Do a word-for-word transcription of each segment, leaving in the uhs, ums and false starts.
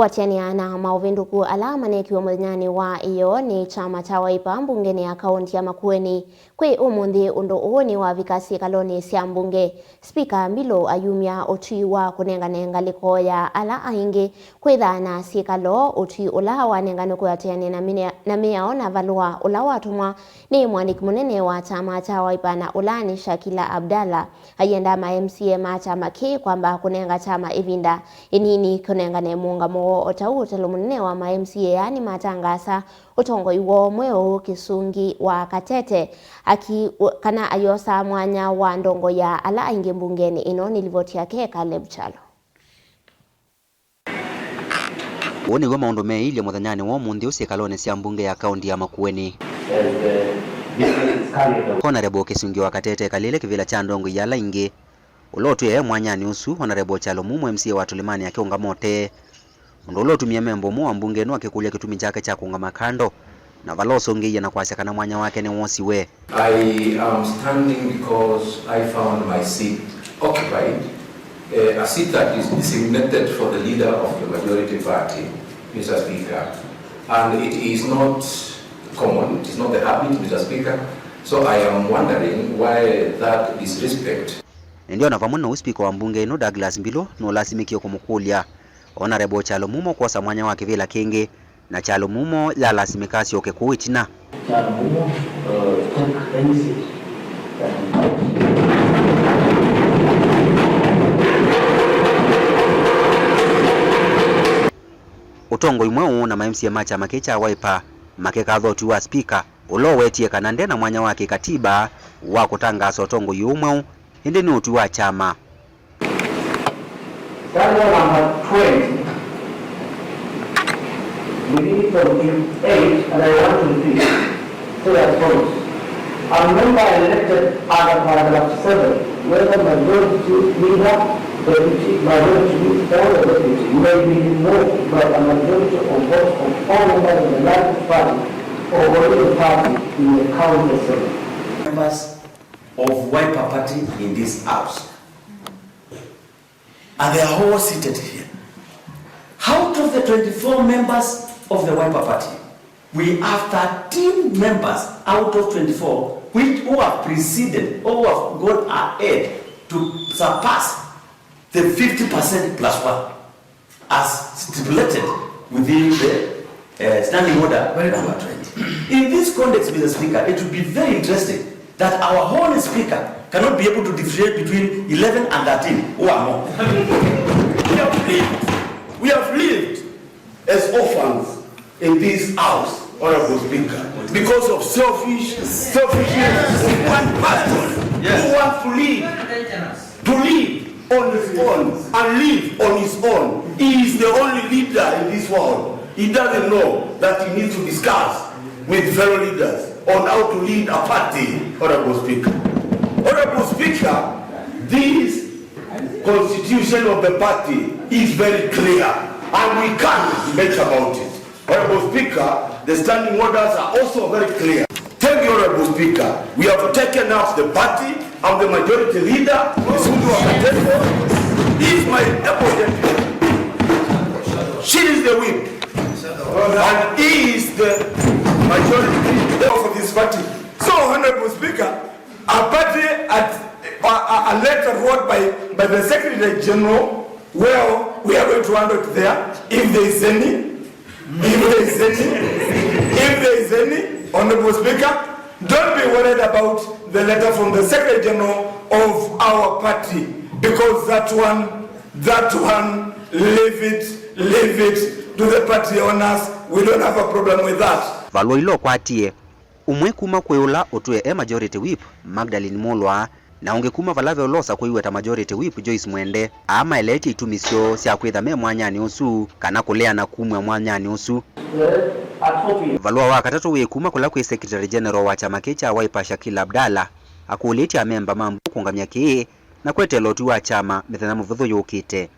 Kwatĩanĩa na maũvĩndũku ala manekiwe mũthenyanĩ wa ĩyoo nĩ kyama kya Wiper mbungenĩ ya kaũnti ya Makueni, kwĩ ũmũnthĩ ũndũ ũũ nĩwavika syĩkalonĩ sya mbunge. Spika Mbilũ ayumya ũtwi wa kũnengane ngalĩko ya ala aingĩ kwĩthaa na syĩkalo, ũtwi ũla wanenganwe kwĩatĩanĩa na mĩnea-, na mĩao na valũa ũla watũmwa nĩ mũandĩki mũnene wa kyama kya Wiper na ũla nĩ Shakila Abdallah. Ayenda ma M C A ma kyama kĩĩ kwamba kũnenga kyama ĩvinda ĩnini kũnengane mũũngamo woo, o ta ũu ũtalo mũnene wa ma M C A aa nĩmatangaasa ũtongoi woo mweũ Kĩsungi wa Katete, aki-, kana ayosa mwanya wa ndongoi ya ala aingĩ mbungenĩ. Ĩno nĩ livoti yake Caleb Kyalo. Ũũ nĩw'o maũndũ meeilye mũthenyanĩ wa ũmũnthĩ ũsyĩkalonĩ sya mbunge ya kaũnti ya Makueni. Honorable Kĩsungi wa Katete ekalĩle kĩvĩla kya ndongoi ya ala aingĩ. Ũla ũtwĩe e mwanyanĩ ũsu, Honorable Kyalo Mumo, M C A wa Tũlĩmanĩ, akĩũngama ũtee, ũndũ ũla ũtumie memba ũmwe wa mbunge ĩno akĩkũlya kĩtumi kyake kya kũũngama kando, na vala ũsũngĩie na kwasya kana mwanya wake nĩwosiwe. I am standing because I found my seat occupied, eh, a seat that is designated for the leader of the majority party, Mister Speaker, and it is not common, it is not the habit, Mister Speaker, so I am wondering why that disrespect. Ĩndĩ o na vamwe na ũu, spika wa mbunge ĩno, Douglas Mbilũ, nũlasimĩkie kũmũkũlya Honorable Kyalo Mumo kwosa mwanya wa kĩvĩla kĩngĩ, na Kyalo Mumo yalasimĩka asyoke kũu ĩtina. Kyalo Mumo, uh, take any seat that you want. Ũtongoi mweũ na ma M C A ma kyama kĩĩ kya Wiper makĩkatha ũtwi wa spika, ũla ũwetie kana nde na mwanya wa kĩkatiba wa kũtangaasa ũtongoi ũũ mweũ, ĩndĩ nĩ ũtwi wa kyama. Stanza number twenty. Beginning from eight, and I want to repeat. Say as follows. A member elected under paragraph seven, whether majority leader, deputy, majority whip, or the deputy, may be removed by a majority of votes of all members of the largest party or political party in the county assembly. Members of Wiper Party in this house. And they are all seated here. Out of the twenty-four members of the Wiper Party, we have thirteen members out of twenty-four which, who have preceded or who have gone ahead to surpass the fifty percent plus one as stipulated within the, uh, standing order number twenty. In this context, Mister Speaker, it would be very interesting that our own speaker cannot be able to differentiate between eleven and thirteen who are more. We have lived, we have lived as orphans in this house, Honorable Speaker, because of selfish, selfishness of one person who wants to lead, to lead on his own and live on his own. He is the only leader in this world. He doesn't know that he needs to discuss with fellow leaders on how to lead a party, Honorable Speaker. Honorable Speaker, this constitution of the party is very clear, and we can't debate about it. Honorable Speaker, the standing orders are also very clear. Thank you, Honorable Speaker. We have taken up the party. I'm the majority leader. Kĩsungi wa Katete is my able deputy. She is the whip. And he is the majority leader of this party. So, Honorable Speaker, a party at, a, a, a letter wrote by, by the Secretary General, well, we are going to handle it there. If there is any, if there is any, if there is any, Honorable Speaker, don't be worried about the letter from the Secretary General of our party, because that one, that one, leave it, leave it to the party owners. We don't have a problem with that. Valũa ila ũkwatie. Ũmwe kuma kwĩ ũla ũtwĩe e majority whip, Magdalene Mulwa, na ũngĩ kuma vala ve ũla ũsakwĩiwe ta majority whip, Joyce Mwende, aa maeleetye itumi syoo sya kwĩtha me mwanyanĩ ũsu kana kũleana kumw'a mwanyanĩ ũsu. Valũa wa katatũ wĩ kuma kũla kwĩ Secretary General wa kyama kĩĩ kya Wiper, Shakil Abdallah, akũlĩtye amemba ma mbunge kũũngamya kĩĩ na kweteela ũtwi wa kyama mĩthenya mĩvũthũ yũkĩte.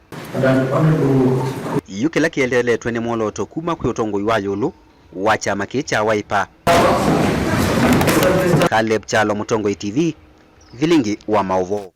Yu kĩla kĩeleletwe nĩ mwolooto kuma kwĩ ũtongoi wa ĩũlũ wa kyama kĩĩ kya Wiper. Caleb Kyalo, Mũtongoi T V, vilingi wa maũvoo.